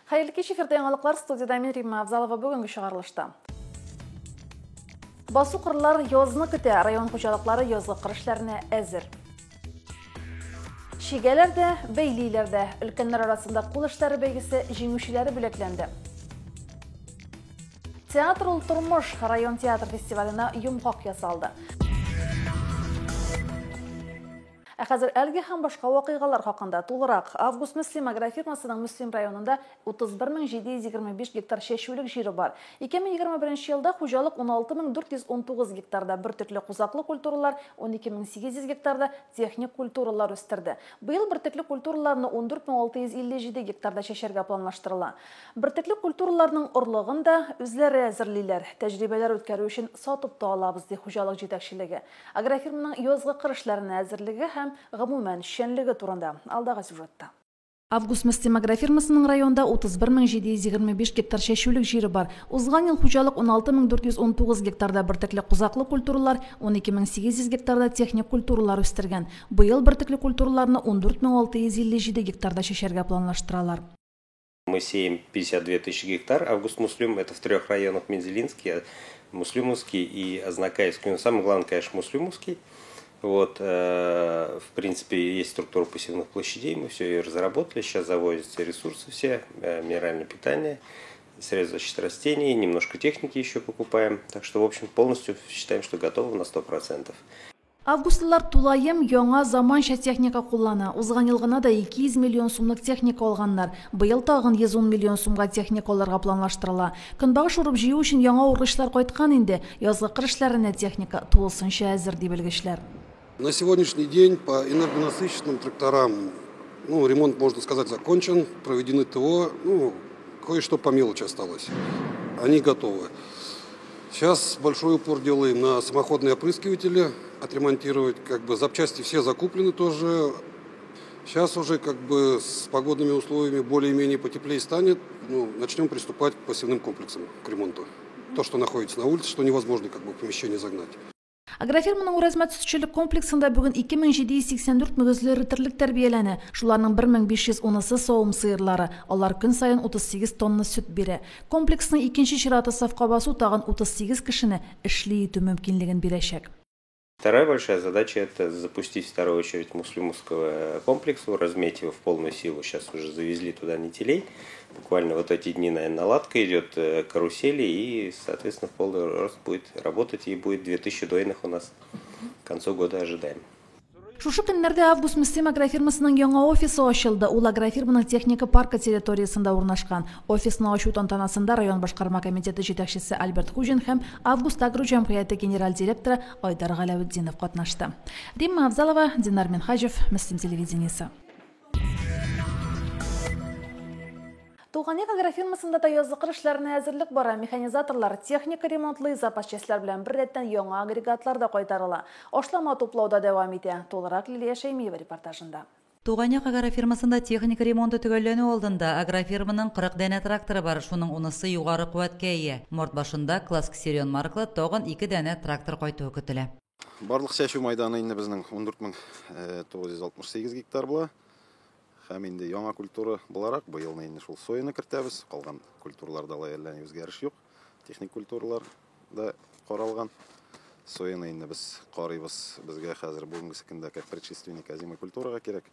Хәерле кич, эфирдә яңалыклар, студиядә мин Римма Авзалова. Бүгенге чыгарылышта. Басу кырлар язны көтә, район хуҗалыклары язгы кыр эшләренә әзер. Чигәләр дә, бәйлиләр дә. Өлкәннәр арасында кул эшләре бәйгесе җиңүчеләре бүләкләнде. Театр ул тормыш район театр фестиваленә йомгак ясалды. Ә хәзер әлеге һәм башка вакыйгалар хакында тулырак. Август Мөслим агрофирмасының Мөслим районында 31725 гектар чәчүлек җире бар. 2021 елда хуҗалык 16419 гектарда бөртекле кузаклы культуралар, 12800 гектарда техник культуралар үстерде. Быел бөртекле культураларны 14657 гектарда чәчәргә планлаштырыла. Бөртекле культураларның орлыгын да үзләре әзерлиләр. Тәҗрибәләр үткәрү өчен сатып та алабыз, ди хуҗалык җитәкчелеге. Агрофирманың язгы кыр эшләренә әзерлеге һәм, гомумән, эшчәнлеге турында алдагы сюжетта. Август Мөслим агрофирмасының районда 31725 гектар чәчүлек җире бар. Узган ел хуҗалык 16419 гектарда бөртекле кузаклы культуралар, 12800 гектарда техник культуралар үстергән. Быел бөртекле культураларны 14657 гектарда чәчәргә планлаштыралар. Мы сеем 52 тысячи гектар Август Муслим, это в трех районах: Мензелинский, Муслюмовский и Азнакаевский. Но самое главное, конечно, Муслюмовский. Вот, в принципе, есть структура посевных площадей, мы все ее разработали, сейчас завозятся ресурсы все, минеральное питание, средства защиты растений, немножко техники еще покупаем. Так что, в общем, полностью считаем, что готовы на 100%. Августлылар тулаем яңа заманча техника куллана. Узган ел гына да 200 миллион сумлык техника алганнар. Быел тагын 110 миллион сумга техника алырга планлаштырыла. Көнбагыш урып җыю өчен яңа ургычлар кайткан инде. Язгы кыр эшләренә техника тулысынча әзер, ди белгечләр. На сегодняшний день по энергонасыщенным тракторам, ну, ремонт, можно сказать, закончен, проведены ТО, ну, кое-что по мелочи осталось. Они готовы. Сейчас большой упор делаем на самоходные опрыскиватели, отремонтировать, как бы запчасти все закуплены тоже. Сейчас уже как бы с погодными условиями более-менее потеплее станет, ну, начнем приступать к посевным комплексам, к ремонту. То, что находится на улице, что невозможно как бы в помещение загнать. Агрофирманың Уразмәт сөтчелек комплексында бүген 2784 мөгезле эре терлек тәрбияләнә. Шуларның 1510-сы савым сыерлары. Алар көн саен 38 тонна сөт бирә. Комплексның икенче чираты сафка басу тагын 38 кешене эшле итү мөмкинлеген бирәчәк. Вторая большая задача – это запустить вторую очередь Муслюмовского комплексу, разметь его в полную силу. Сейчас уже завезли туда нетелей. Буквально вот эти дни, наверное, наладка идет карусели и, соответственно, в полный рост будет работать. И будет 2000 дойных у нас к концу года ожидаем. Шушы көннәрдә Август Мөслим агрофирмасының яңа офисы ачылды. Ул агрофирманың техника паркы территориясендә урнашкан. Офисны ачу тантанасында район башкарма комитеты җитәкчесе Альберт Хуҗин һәм Август Агро җәмгыяте генераль директоры Айдар Галәветдинов катнашты. Римма Авзалова, Динар Минһаҗев, Мөслим телевидениесе. Туган як агрофирмасында да язгы кыр эшләренә әзерлек бара. Механизаторлар техника ремонтлый, запас частьләр белән беррәттән яңа агрегатлар да кайтарыла. Ашлама туплау да дәвам итә. Тулырак Лилия Шәймиева репортажында. Туган як агрофирмасында техника ремонты төгәлләнү алдында. Агрофирманың 40 данә тракторы бар, шуның унысы югары куәткә ия. Март башында Класс Ксерион маркалы тагын 2 данә трактор кайтуы көтелә. Барлык чәчү майданы инде безнең 14968 гектар була. Һәм инде яңа культура буларак быелны инде шул сояны кертәбез. Калган культураларда алай әллә ни үзгәреш юк. Техник культуралар да каралган. Сояны инде без карыйбыз. Безгә хәзер бүгенге көндә как предшественник озимой культурага кирәк.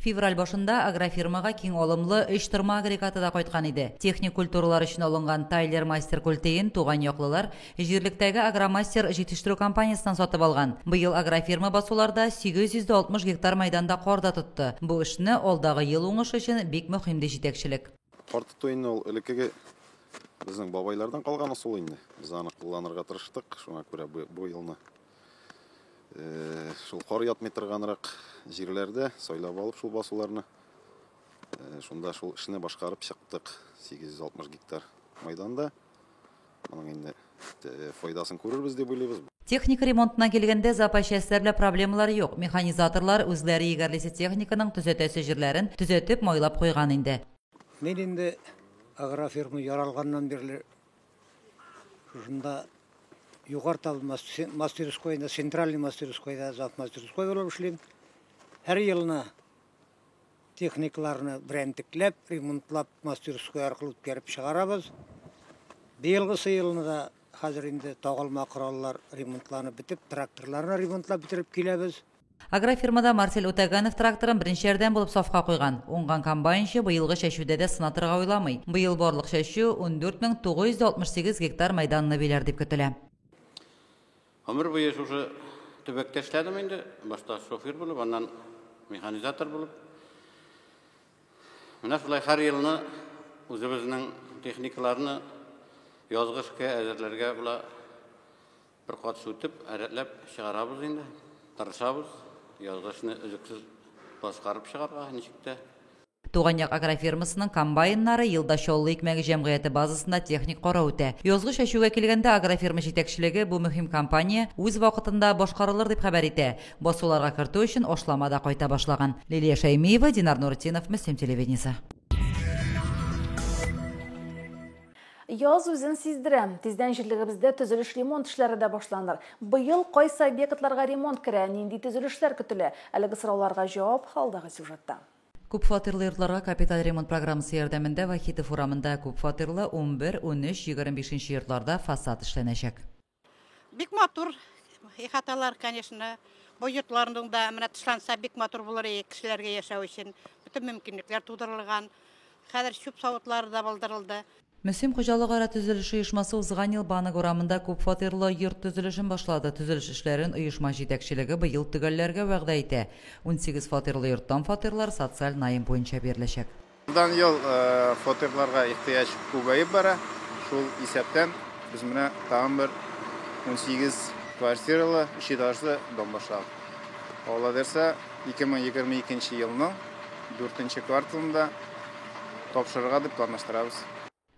Февраль башында агрофирмага киң алымлы 3 тырма агрегаты да кайткан иде. Техник культуралар өчен алынган Тайлер Мастер культеен туган яклылар җирлектәге Агромастер җитештерү компаниясеннән сатып алган. Быел агрофирма басуларда 860 гектар майданда кар да тотты. Бу эшне алдагы ел уңышы өчен бик мөһим ди җитәкчелек. Кар тоту инде ул элеккеге безнең бабайлардан калган ысул инде. Без аны кулланырга тырыштык. Шуңа күрә бу елны шул кар ятмый торганрак җирләрдә сайлап алып шул басуларны, шунда шул эшне башкарып чыктык. 860 гектар майданда. Моның инде файдасын күрербез дип уйлыйбыз. Техника ремонтына килгәндә запас частьләр белән проблемалар юк. Механизаторлар үзләре егәрлисе техниканың төзәтәсе җирләрен төзәтеп майлап куйган инде. Мин инде агрофирма яралганнан бирле шушында Югары мастерскойда, центральный мастерскойда, зав мастерской булып эшлим. Һәр елны Техникаларны берәмтекләп, ремонтлап, мастерской аркылы үткәреп чыгарабыз. Быелгысы елны да хәзер инде тагылма кораллар ремонтланып бетеп, тракторларны ремонтлап бетереп киләбез. Агрофирмада Марсель Үтәгәнов тракторын беренчеләрдән булып сафка куйган. Уңган комбайнчы быелгы чәчүдә дә сынатырга уйламый. Быел барлык чәчү 14 968 гектар мәйданны биләр дип көтелә. Гомер буе шушы төбәктә эшләдем инде. Башта шофер булып, аннан механизатор булып. Менә шулай һәр елны үзебезнең техникаларны язгы эшкә әзерләргә була. Бер кат сүтеп, рәтләп чыгарабыз инде. Тырышабыз язгы эшне өзексез башкарып чыгарга ничек тә. Туган як агрофирмасының комбайннары елда Чаллы икмәге җәмгыяте базасында техник карау үтә. Язгы чәчүгә килгәндә, агрофирма җитәкчелеге бу мөһим кампания үз вакытында башкарылыр дип хәбәр итә. Басуларга кертү өчен ашлама да кайта башлаган. Лилия Шәймиева, Динар Нуртдинов, Мөслим телевидениесе. Яз үзен сиздерә. Тиздән җирлегебездә төзелеш, ремонт эшләре дә башланыр. Быел кайсы объектларга ремонт керә, нинди төзелешләр көтелә? Әлеге сорауларга җавап алдагы сюжетта. Күпфатирлы йортларга капиталь ремонт программасы ярдәмендә Вахитов урамында күпфатирлы 11, 13, 25 йортларда фасад эшләнәчәк. Бик матур ихаталар, конечно. Бу йортларның да менә тышланса, бик матур булыр иде кешеләргә яшәү өчен. Бөтен мөмкинлекләр тудырылган. Хәзер чүп савытлары да булдырылды. Мөслим хуҗалык төзелеше оешмасы узган ел Банык урамында күпфатирлы йорт төзелешен башлады. Төзелеш эшләрен оешма җитәкчелеге быел төгәлләргә вәгъдә итә. 18 фатирлы йорттан фатирлар социаль найм буенча биреләчәк. Елдан ел фатирларга ихтыяҗ күбәеп бара. Шул исәптән без менә тагын бер 18 квартиралы өч этажлы дом башладык. Алла бирсә, 2022 елның дүртенче кварталында тапшырырга дип планлаштырабыз.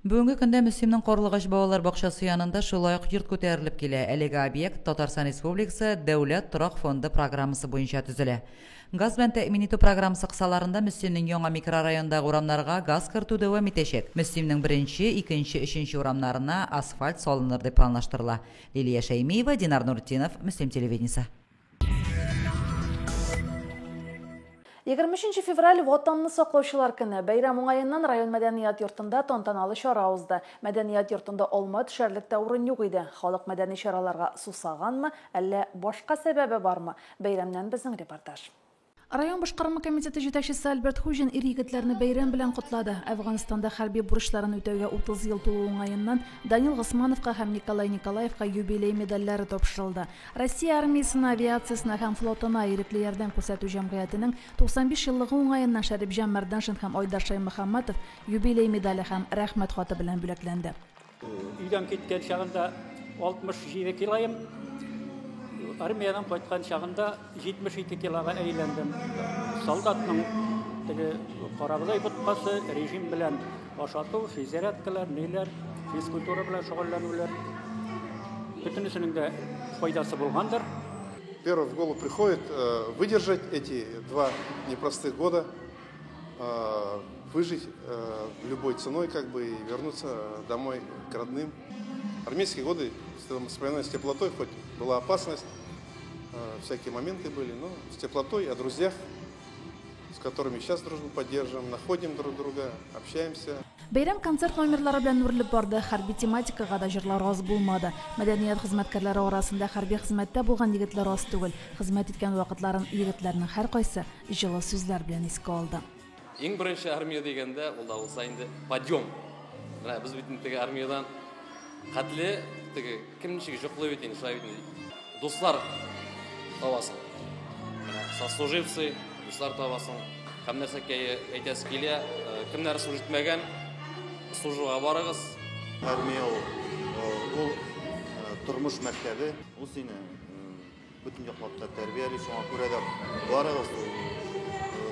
Бүгенге көндә Мөслимнең Карлыгач балалар бакчасы янында шулай ук йорт күтәрелеп килә. Әлеге объект Татарстан Республикасы Дәүләт торак фонды программасы буенча төзелә. Газ белән тәэмин итү программасы кысаларында Мөслимнең яңа микрорайондагы урамнарга газ кертү дәвам итәчәк. Мөслимнең беренче, икенче, өченче урамнарына асфальт салыныр дип планлаштырыла. Лилия Шәймиева, Динар Нуртдинов, Мөслим телевидениесе. 23 февраль — Ватанны саклаучылар көне. Бәйрәм уңаеннан район мәдәният йортында тантаналы чара узды. Мәдәният йортында алма төшәрлек тә урын юк иде. Халык мәдәни чараларга сусаганмы, әллә башка сәбәбе бармы? Бәйрәмнән безнең репортаж. Район башкарма комитеты җитәкчесе Альберт Хуҗин ир-егетләрне бәйрәм белән котлады. Әфганстанда хәрби бурычларын үтәүгә 30 ел тулу уңаеннан Данил Госмановка һәм Николай Николаевка юбилей медальләре тапшырылды. Россия армиясенә, авиациясенә һәм флотына ирекле ярдәм күрсәтү җәмгыятенең 95 еллыгы уңаеннан Шәрипҗан Мәрданшин һәм Айдар Шаймөхәммәтов юбилей медале һәм рәхмәт хаты белән бүләкләнде. Өйдән киткән чагында 67 килоем, армиядән кайткан чагында 72 килога әйләндем. Солдатның теге карабодай боткасы, режим белән ашату, физзарядкалар, ниләр, физкультура белән шөгыльләнүләр. Бөтенесенең дә файдасы булгандыр. Первое в голову приходит выдержать эти 2 непростых года, выжить любой ценой, как бы, и вернуться домой к родным. Армейские годы вспоминаю с теплотой, хоть была опасность, всякие моменты были, но с теплотой, о друзьях, с которыми сейчас дружбу поддерживаем, находим друг друга, общаемся. Бәйрәм концерт номерлары белән үрелеп барды. Хәрби тематикага да җырлар аз булмады. Мәдәният хезмәткәрләре арасында хәрби хезмәттә булган егетләр аз түгел. Хезмәт иткән вакытларын егетләрнең һәркайсы җылы сүзләр белән искә алды. Иң беренче армия дигәндә, ул да булса инде подъем. Менә без бит теге армиядән хәтле теге кем ничек йоклый бит инде, шулай бит инде. Дуслар табасың. Менә сослуживцы, дуслар табасың. Һәм нәрсәгә әйтәсе килә, кемнәр служить итмәгән, служуга барыгыз. Армия ул тормыш мәктәбе, ул сине бөтен яклап та тәрбияли, шуңа күрә дә барыгыз.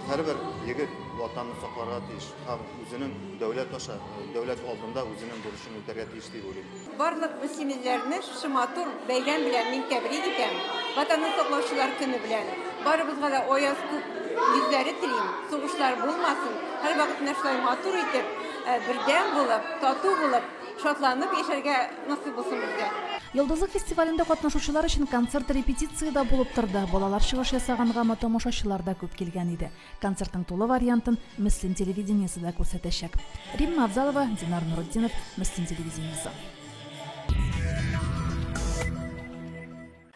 Һәрбер егет ватанны сакларга тиеш һәм үзенең дәүләт аша, дәүләт алдында үзенең бурычын үтәргә тиеш дип уйлыйм. Барлык мөслимлеләрне шушы матур бәйрәм белән мин тәбрик итәм. Ватанны саклаучылар көне белән. Барыбызга да аяз күк йөзләре телим, сугышлар булмасын. Һәрвакыт менә шулай матур итеп, бердәм булып, тату булып, шатланып яшәргә насыйп булсын безгә. Йолдызлык фестивалендә катнашучылар өчен концерт репетиция дә булып торды. Балалар чыгыш ясагангамы, тамашачылар да күп килгән иде. Концертның тулы вариантын Мөслим телевидениесе дә күрсәтәчәк. Римма Авзалова, Динар Нурутдинов, Мөслим телевидениесе.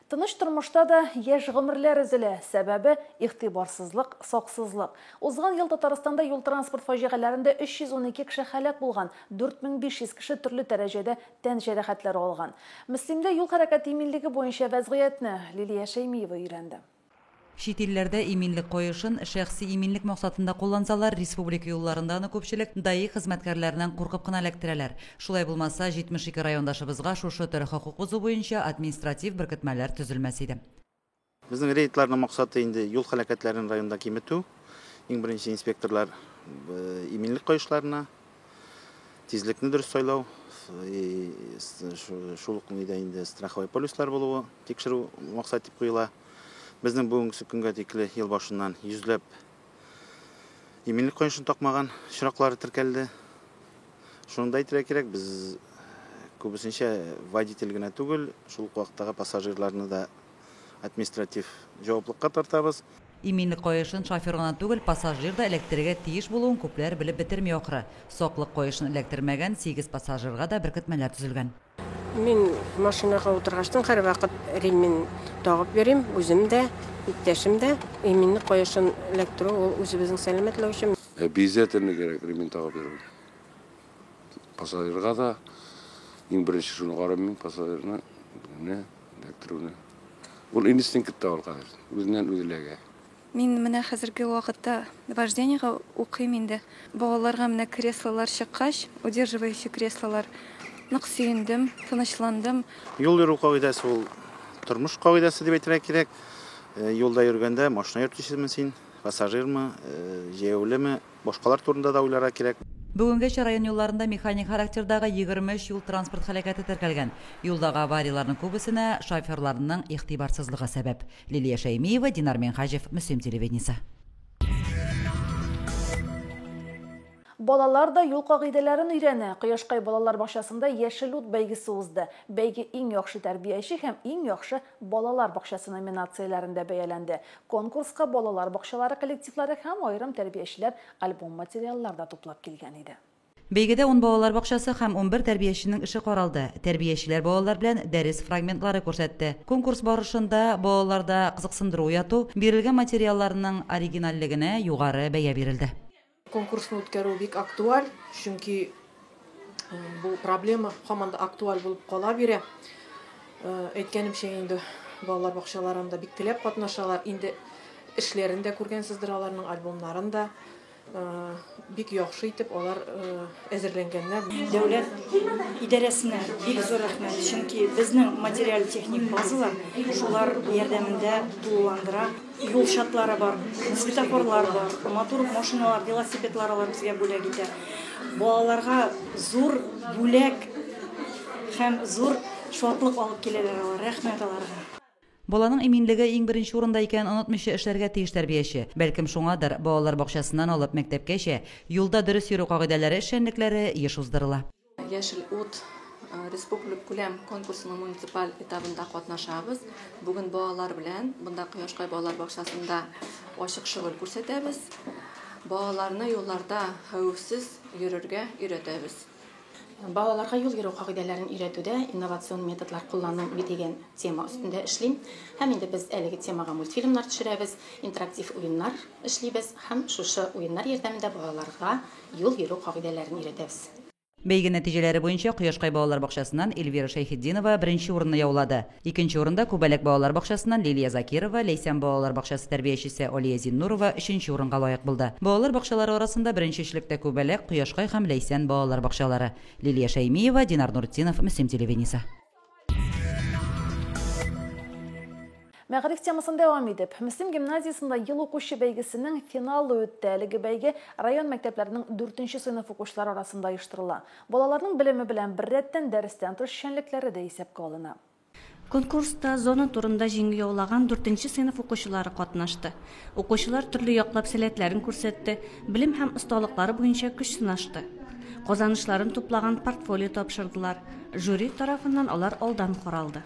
Тыныч тормышта да яшь гомерләр өзелә. Сәбәбе, игътибарсызлык, саксызлык. Узган ел Татарстанда юл-транспорт фаҗигаләрендә 312 кеше һәлак булган, 4500 кеше төрле дәрәҗәдә тән җәрәхәтләре алган. Мөслимдә юл хәрәкәте иминлеге буенча вәзгыятьне Лилия Шәймиева өйрәнде. Чит илләрдә иминлек каешын шәхси иминлек максатында куллансалар, республика юлларында аны күпчелек ДАИ хезмәткәрләреннән куркып кына эләктерәләр. Шулай булмаса, 72 райондашыбызга шушы төр хокук бозу буенча административ беркетмәләр төзелмәс иде. Безнең рейдларның максаты инде юл һәлакәтләрен районда киметү. Иң беренче инспекторлар иминлек каешларына, тизлекне дөрес сайлау, шул ук нидә инде страховой полислар булуы тикшерү максат дип куела. Безнең бүгенге көнгә тикле ел башыннан йөзләп иминлек каешын такмаган очраклары теркәлде. Шуны да әйтергә кирәк, без күбесенчә водитель генә түгел, шул ук вакыттагы пассажирларны да административ җаваплыкка тартабыз. Иминлек каешын шофер гына түгел, пассажир да эләктерергә тиеш булуын күпләр белеп бетерми ахры. Саклык каешын эләктермәгән 8 пассажирга да беркетмәләр төзелгән. Мин машинага утыргачтан һәрвакыт ремень тагып йөрим, үзем дә, иптәшем дә. Иминлек каешын эләктерү ул үзебезнең сәламәтлек өчен. Обязательно кирәк ремень тагып йөрү. Пассажирга да иң беренче шуны карыйм мин, пассажирны эләктерүне. Ул инстинкт та ул хәзер, үзеннән үзе эләгә. Мин менә хәзерге вакытта вождениега укыйм инде. Балаларга менә креслолар чыккач, удерживающий креслолар, нык сөендем, тынычландым. Юл йөрү кагыйдәсе ул тормыш кагыйдәсе дип әйтергә кирәк. Юлда йөргәндә машина йөртүчеме син, пассажирмы, җәяүлеме, башкалар турында да уйларга кирәк. Бүгенгәчә район юлларында механик характердагы 23 юл-транспорт һәлакәте теркәлгән. Юлдагы аварияләрнең күбесенә шоферларның игътибарсызлыгы сәбәп. Лилия Шәймиева, Динар Минһаҗев, Мөслим телевидениесе. Балалар да юл кагыйдәләрен өйрәнә. Кояшкай балалар бакчасында Яшел ут бәйгесе узды. Бәйге иң яхшы тәрбияче һәм иң яхшы балалар бакчасы номинацияләрендә бәяләнде. Конкурска балалар бакчалары коллективлары һәм аерым тәрбиячеләр альбом материаллар да туплап килгән иде. Бәйгедә 10 балалар бакчасы һәм 11 тәрбияченең эше каралды. Тәрбиячеләр балалар белән дәрес фрагментлары күрсәтте. Конкурс барышында балаларда кызыксындыру уяту, бирелгән материалларның оригинальлегенә югары бәя бирелде. Конкурсны үткәрү бик актуаль, чөнки бу проблема һаман да актуаль булып кала бирә. Әйткәнемчә инде балалар бакчаларында бик теләп катнашалар. Инде эшләрен дә күргәнсездер аларның, альбомнарын да. Бик яхшы итеп алар әзерләнгәннәр. Дәүләт идарәсенә бик зур рәхмәт, чөнки безнең материаль-техник базалар шулар ярдәмендә тулыландыра. Юл шартлары бар, светофорлар бар, матур машиналар, велосипедлар алар безгә бүләк итә. Балаларга зур бүләк һәм зур шатлык алып киләләр алар. Рәхмәт аларга. Баланың иминлеге иң беренче урында икәнен онытмыйча эшләргә тиеш тәрбияче. Бәлкем шуңадыр, балалар бакчасыннан алып мәктәпкәчә юлда дөрес йөрү кагыйдәләре эшчәнлекләре еш уздырыла. Яшел ут республика күләм конкурсының муниципаль этабында катнашабыз. Бүген балалар белән бында Кояшкай балалар бакчасында ачык шөгыль күрсәтәбез. Балаларны юлларда хәвефсез йөрергә өйрәтәбез. Балаларга юл йөрү кагыйдәләрен өйрәтүдә инновацион методлар куллану дигән тема өстендә эшлим. Һәм инде без әлеге темага мультфильмнар төшерәбез, интерактив уеннар эшлибез һәм шушы уеннар ярдәмендә балаларга юл йөрү кагыйдәләрен өйрәтәбез. Бәйге нәтиҗәләре буенча Кояшкай балалар бакчасыннан Эльвира Шәйхетдинова беренче урынны яулады. Икенче урында Күбәләк балалар бакчасыннан Лилия Закирова, Ләйсән балалар бакчасы тәрбиячесе Алия Зиннурова өченче урынга лаек булды. Балалар бакчалары арасында беренче өчлектә Күбәләк, Кояшкай һәм Ләйсән балалар бакчалары. Лилия Шәймиева, Динар Нуртдинов, Мөслим телевидениесе. Мәгариф темасын дәвам итеп, Мөслим гимназиясендә ел укучы бәйгесенең финалы үтте. Әлеге бәйге район мәктәпләренең 4нче сыйныф укучылары арасында оештырыла. Балаларның белеме белән беррәттән дәрестән тыш эшчәнлекләре дә исәпкә алына. Конкурста зона турында җиңү яулаган 4нче сыйныф укучылары катнашты. Укучылар төрле яклап сәләтләрен күрсәтте, белем һәм осталыклары буенча көч сынашты. Казанышларын туплаган портфолио тапшырдылар. Жюри тарафыннан алар алдан каралды.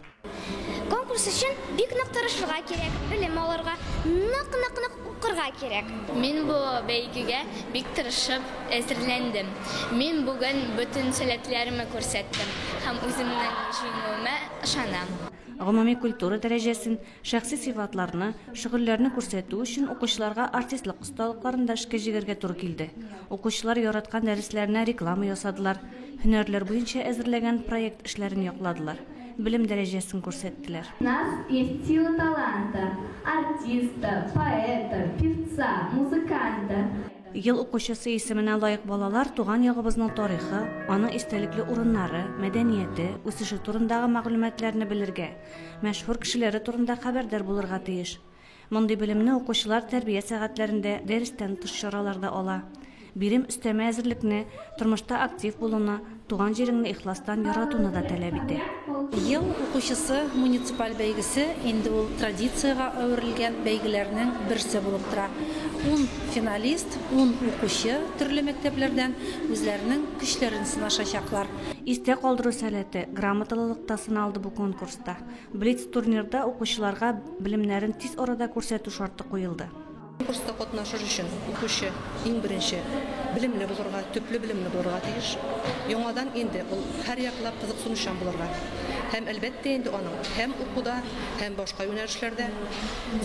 Конкурс өчен бик нык тырышырга кирәк, белем алырга, нык-нык-нык укырга кирәк. Мин бу бәйгегә бик тырышып әзерләндем. Мин бүген бөтен сәләтләремне күрсәттем һәм үземнең җиңүемә ышанам. Гомуми культура дәрәҗәсен, шәхси сыйфатларны, шөгыльләрне күрсәтү өчен укучыларга артистлык осталыкларын да эшкә җигәргә туры килде. Укучылар яраткан дәресләренә реклама ясадылар, һөнәрләр буенча әзерләгән проект эшләрен якладылар, белем дәрәҗәсен күрсәттеләр. У нас есть сила таланта, артиста, поэта, певца, музыканта. Ел укучысы исеменә лаек балалар туган ягыбызның тарихы, аның истәлекле урыннары, мәдәнияте, үсеше турындагы мәгълүматларны белергә, мәшһүр кешеләре турында хәбәрдар булырга тиеш. Мондый белемне укучылар тәрбия сәгатьләрендә, дәрестән тыш чараларда ала. Бирем өстәмә әзерлекне, тормышта актив булуны, туган җиреңне ихластан яратуны да таләп итә. Ел укучысы муниципаль бәйгесе инде ул традициягә әверелгән бәйгеләрнең берсе булып тора. Ун финалист, ун укучы төрле мәктәпләрдән үзләренең көчләрен сынашачаклар. Истә калдыру сәләте, грамоталылык та сыналды бу конкурста. Блиц-турнирда укучыларга белемнәрен тиз арада күрсәтү шарты куелды. Конкурста катнашыр өчен укучы иң беренче белемле булырга, төпле белемле булырга тиеш. Яңадан инде ул һәрьяклап кызыксынучан булырга. Һәм, әлбәттә инде, аның һәм укуда, һәм башка юнәлешләрдә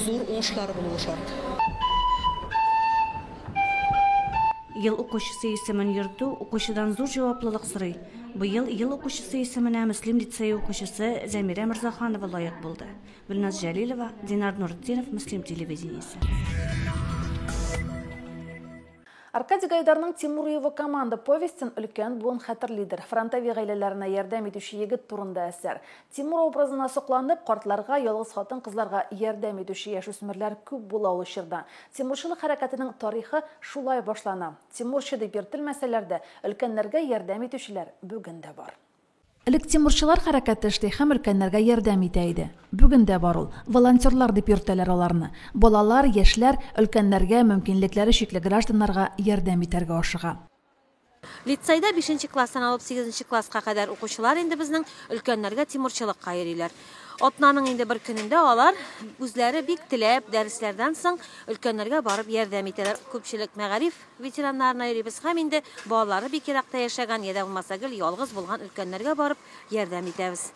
зур уңышлары булуы шарт. Ел укучысы исемен йөртү укучыдан зур җаваплылык сорый. Быел Ел укучысы исеменә Мөслим лицее укучысы Зәмирә Морзаханова лаек булды. Гөлназ Җәлилова, Динар Нуртдинов, Мөслим телевидениесе. Аркадий Гайдарның Тимур и его команда повестен өлкән буын хәтерлидер. Фронтовик гаиләләренә ярдәм итүче егет турында әсәр. Тимур образына сокланып, картларга, ялгыз хатын-кызларга ярдәм итүче яшүсмерләр күп була ул чорда. Тимурчылык хәрәкәтенең тарихы шулай башлана. Тимурчы дип йөртелмәсәләр дә, өлкәннәргә ярдәм итүчеләр бүген дә бар. Элек тимурчылар хәрәкәте эшли һәм өлкәннәргә ярдәм итә иде. Бүген дә бар ул. Волонтерлар дип йөртәләр аларны. Балалар, яшьләр өлкәннәргә, мөмкинлекләре чикле гражданнарга ярдәм итәргә ашыга. Лицейда бишенче класстан алып сигезенче класска кадәр укучылар инде безнең өлкәннәргә тимурчылыкка йөриләр. Атнаның инде бер көнендә алар үзләре бик теләп дәресләрдән соң өлкәннәргә барып ярдәм итәләр. Күпчелек мәгариф ветераннарына йөрибез һәм инде балалары бик еракта яшәгән, я дә булмаса гел ялгыз булган өлкәннәргә барып ярдәм итәбез.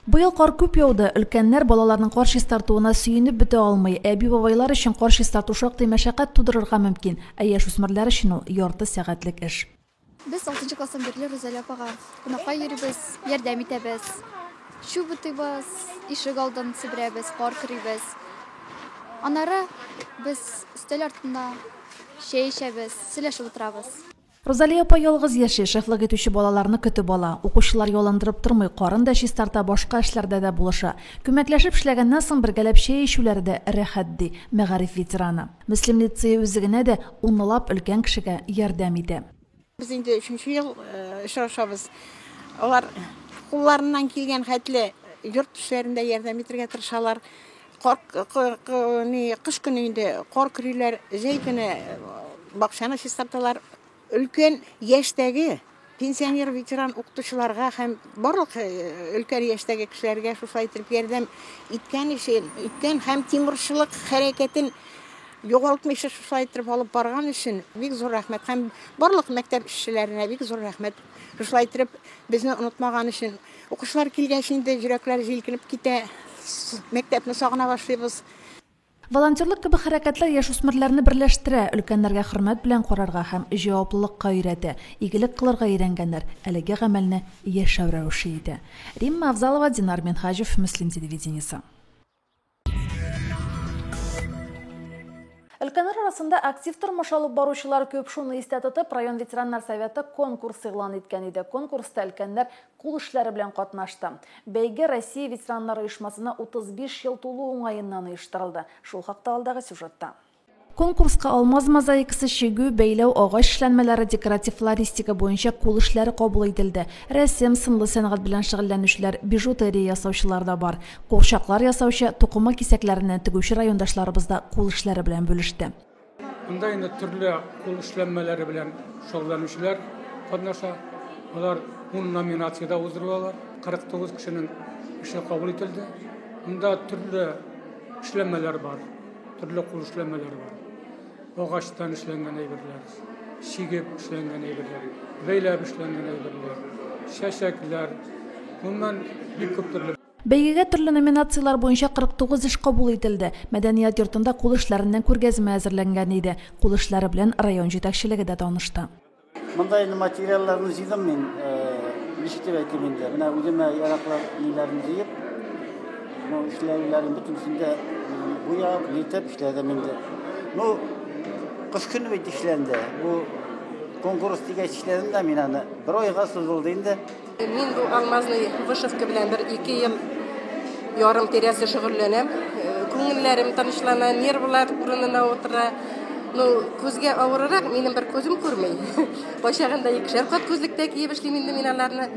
Быел кар күп яуды, өлкәннәр балаларның кар чистартуына сөенеп бетә алмый. Әби-бабайлар өчен кар чистарту шактый мәшәкать тудырырга мөмкин, ә яшүсмерләр өчен ул ярты сәгатьлек эш. Без алтынчы класстан бирле Рузалия апага кунакка йөрибез, ярдәм итәбез. Чүп утыйбыз, ишек алдын себерәбез, кар көрибез. Аннары без өстәл артында чәй эчәбез, сөйләшеп утырабыз. Рузалия апа ялгыз яши, шефлык итүче балаларны көтеп ала. Укучылар ялындырып тормый, карын да чистарта, башка эшләрдә дә булыша. Күмәкләшеп эшләгәннән соң бергәләп чәй эчүләре дә рәхәт, ди мәгариф ветераны. Мөслим лицее үзе генә дә унлап өлкән кешегә ярдәм итә. Без инде өченче ел очрашабыз. Алар кулларыннан килгән хәтле йорт эшләрендә ярдәм итәргә тырышалар. Кар, ни, кыш көне инде кар көриләр, җәй көне бакчаны чистарталар. Өлкән яшьтәге пенсионер, ветеран укытучыларга һәм барлык өлкән яшьтәге кешеләргә шушылай итеп ярдәм иткән өчен, иткән һәм тимурчылык хәрәкәтен Югалтмыйча шушылай иттереп алып барган өчен бик зур рәхмәт һәм барлык мәктәп эшчеләренә бик зур рәхмәт. Шушылай иттереп безне онытмаган өчен. Укучылар килгәч инде йөрәкләр җилкенеп китә, мәктәпне сагына башлыйбыз. Волонтерлык кебек хәрәкәтләр яшүсмерләрне берләштерә, өлкәннәргә хөрмәт белән карарга һәм җаваплылыкка өйрәтә, игелек кылырга өйрәнгәннәр әлеге гамәлне яшәү рәвеше итә. Римма Авзалова, Динар Минһаҗев, Мөслим телевидениесе. Өлкәннәр арасында актив тормыш алып баручылар күп. Шуны истә тотып, район ветераннар советы конкурс игълан иткән иде. Конкурста өлкәннәр кул эшләре белән катнашты. Бәйге Россия ветераннар оешмасына 35 ел тулу уңаеннан оештырылды. Шул хакта алдагы сюжетта. Конкурска алмаз мозаикасы, чигү, бәйләү, агач эшләнмәләре, декоратив флористика буенча кул эшләре кабул ителде. Рәсем, сынлы сәнгать белән шөгыльләнүчеләр, бижутерия ясаучылар да бар. Курчаклар ясаучы, тукыма кисәкләреннән тегүче райондашларыбыз да кул эшләре белән бүлеште. Монда инде төрле кул эшләнмәләре белән шөгыльләнүчеләр катнаша. Алар 10 номинациядә уздырылалар. 49 кешенең эше кабул ителде. Монда төрле эшләнмәләр бар, төрле кул эшләнмәләре бар. Агачтан эшләнгән әйберләр, чигеп эшләнгән әйберләр, бәйләп эшләнгән әйберләр, чәчәкләр, гомумән, бик күп төрле. Бәйгегә төрле номинацияләр буенча 49 эш кабул ителде. Мәдәният йортында кул эшләреннән күргәзмә әзерләнгән иде. Кул эшләре белән район җитәкчелеге дә танышты. Монда инде материалларны җыйдым мин, ничек дип әйтим инде, менә үземә яраклы ниләрне җыеп, ну, эшләүләрен бөтенесен дә буяп, нитеп эшләдем инде. Ну, кыш көне бит эшләнде. Бу конкурс дигәч эшләдем дә мин аны. Бер айга сузылды инде. Мин бу алмазный вышивка белән бер ике ел ярым тирәсе шөгыльләнәм. Күңелләрем тынычлана, нервлар урынына утыра. Ну, күзгә авырырак, минем бер күзем күрми. Кайчагында икешәр кат күзлектә киеп эшлим инде мин аларны.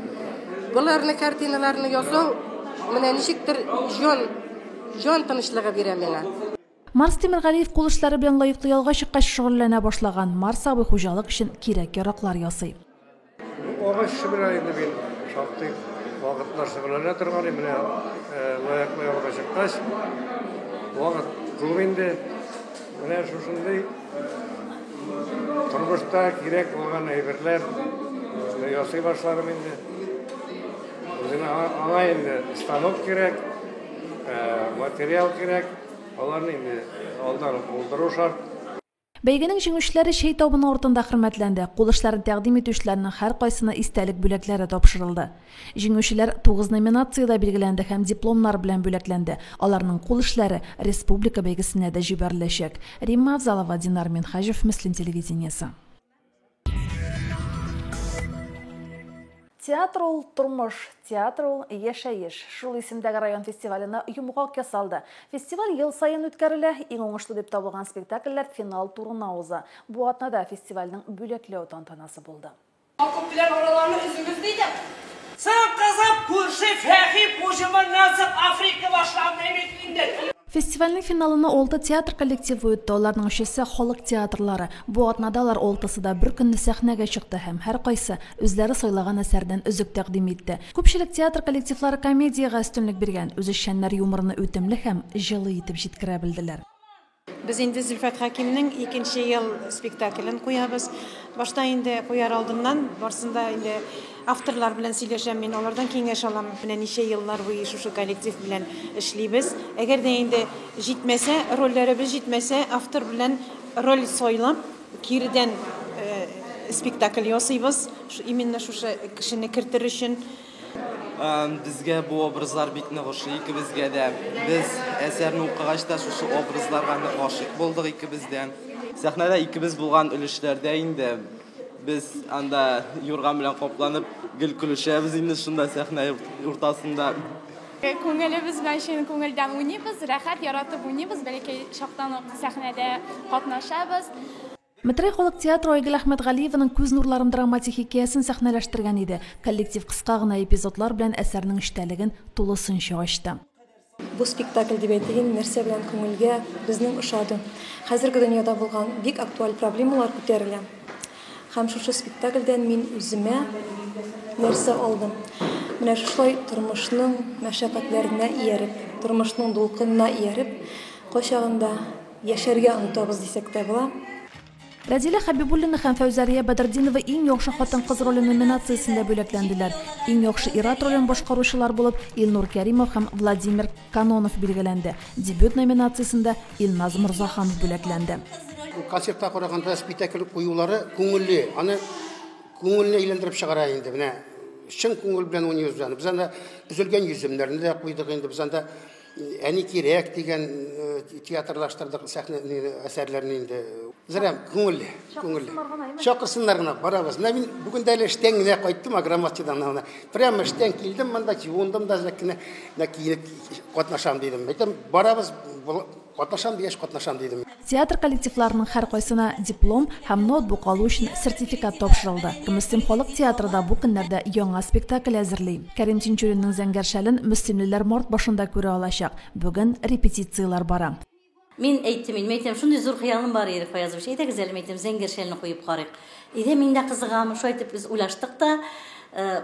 Боларны картиналарны ясау менә ничектер җан җан тынычлыгы бирә миңа. Марс Тимергалиев кул эшләре белән лаеклы ялга чыккач шөгыльләнә башлаган. Марс абый хуҗалык өчен кирәк-яраклар ясый. Бу агач эше белән инде мин шактый вакытлар шөгыльләнә торган идем. Менә лаеклы ялга чыккач, вакыт күп инде. Менә шушындый тормышта кирәк булган әйберләр ясый башладым инде. Үзенә аңа инде станок кирәк, материал кирәк. Аларны инде алдан ук булдыру шарт. Бәйгенең җиңүчеләре чәй табыны артында хөрмәтләнде, кул эшләрен тәкъдим итүчеләрнең һәркайсына истәлек бүләкләре тапшырылды. Җиңүчеләр тугыз номинациядә билгеләнде һәм дипломнар белән бүләкләнде. Аларның кул эшләре республика бәйгесенә дә җибәреләчәк. Римма Авзалова, Динар Минһаҗев, Мөслим телевидениесе. Театр ул, тормыш, театр ул, яшәеш. Шул исемдәге район фестиваленә йомгак ясалды. Фестиваль ел саен үткәрелә, иң уңышлы дип табылган спектакльләр финал турына уза. Бу атнада фестивальнең бүләкләү тантанасы булды. Окоп белән араларны өзегез, диде. Соң, кызым, күрше Фәхим пуҗымыннан соң Африка башланды бит инде. Фестивальнең финалына алты театр коллективы үтте, аларның өчесе, халык театрлары. Бу атнада алар алтысы да бер көнне сәхнәгә чыкты һәм һәркайсы үзләре сайлаган әсәрдән өзек тәкъдим итте. Күпчелек театр коллективлары комедиягә өстенлек биргән, үзешчәннәр юморны үтемле һәм җылы итеп җиткерә белделәр. Без инде Зөлфәт Хәкимнең икенче ел спектаклен куябыз. Башта инде куяр алдыннан барсын да инде авторлар белән сөйләшәм мин, алардан киңәш алам. Менә ничә еллар буе шушы коллектив белән эшлибез. Әгәр дә инде җитмәсә, рольләребез җитмәсә, автор белән роль сайлап, киредән спектакль ясыйбыз. Именно шушы кешене кертер өчен. Безгә бу образлар бик нык ошый икебезгә дә. Без әсәрне укыгач та шушы образларга нык гашыйк булдык икебез дә. Сәхнәдә икебез булган өлешләрдә инде без анда юрган белән капланып гел көлешәбез инде шунда сәхнә уртасында. Күңелебез белән чын күңелдән уйныйбыз, рәхәт, яратып уйныйбыз, бәләкәй чактан ук сәхнәдә катнашабыз. Метрәй халык театры Айгөл Әхмәтгалиеваның Күз нурларым драматик хикәясен сәхнәләштергән иде. Коллектив кыска гына эпизодлар белән әсәрнең эчтәлеген тулысынча ачты. Бу спектакль дип әйтик инде, нәрсә белән күңелгә безнең ошады. Хәзерге дөньяда булган бик актуаль проблемалар күтәрелә. Һәм шушы спектакльдән мин үземә нәрсә алдым? Менә шушылай тормышның мәшәкатьләренә ияреп, тормышның дулкынына ияреп, кайчагында Яшәргә онытабыз дисәк тә була. Рәзилә Хәбибуллина һәм Фәүзәрия Бәдретдинова Иң яхшы хатын-кыз роле номинациясендә бүләкләнделәр. Иң яхшы ир-ат ролен башкаручылар булып Илнур Кәримов һәм Владимир Канонов билгеләнде. Дебют номинациясендә Илназ Морзаханов бүләкләнде. Концертка караганда спектакль куюлары күңелле. Аны күңелне әйләндереп чыгара инде. Менә чын күңел белән уйныйбыз без аны. Без анда өзелгән йөземнәрне дә куйдык инде. Без анда Әни кирәк дигән театрлаштырдык сәхнә әсәрләрне инде. Зря күңелле, күңелле. Чакырсыннар гына, барабыз. Менә мин бүген дә әле эштән генә кайттым Агромастидан гына. Прямо эштән килдем монда, юындым да, әзрәк кенә менә киенеп катнашам дидем. Әйтәм, барабыз, катнашам дигәч, катнашам дидем. Театр коллективларының һәркайсына диплом һәм ноутбук алу өчен сертификат тапшырылды. Мөслим халык театры да бу көннәрдә яңа спектакль әзерли. Кәрим Тинчуринның Зәңгәр шәлен мөслимлеләр март башында күрә алачак. Бүген репетицияләр бара. Мин әйттем инде, мәйтәм, шундый зур хыялым бар, Ирек Фаязович, әйдәгез әле, мәйтәм, Зәңгәр шәлне куеп карыйк. Әйдә, мин дә кызыгам. Шулай итеп без уйлаштык та,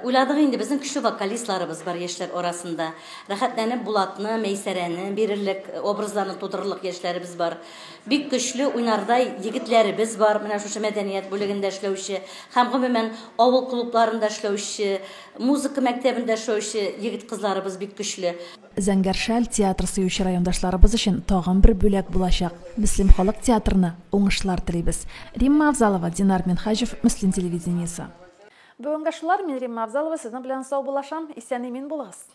Уйладык инде, безнең көчле вокалистларыбыз бар яшьләр арасында. Рәхәтләнеп Булатны, Мәйсәрәне бирерлек, образларны тудырырлык яшьләребез бар. Бик көчле уйнардай егетләребез бар, менә шушы мәдәният бүлегендә эшләүче һәм гомумән авыл клубларында эшләүче, музыка мәктәбендә эшләүче егет-кызларыбыз бик көчле. Зәңгәр шәл театр сөюче райондашларыбыз өчен тагын бер бүләк булачак. Мөслим халык театрына уңышлар телибез. Римма Авзалова, Динар Минһаҗев, Мөслим телевидениесе. Бүгенгә шулар, мин Римма Авзалова сезнең белән саубуллашам, исән-имин булыгыз.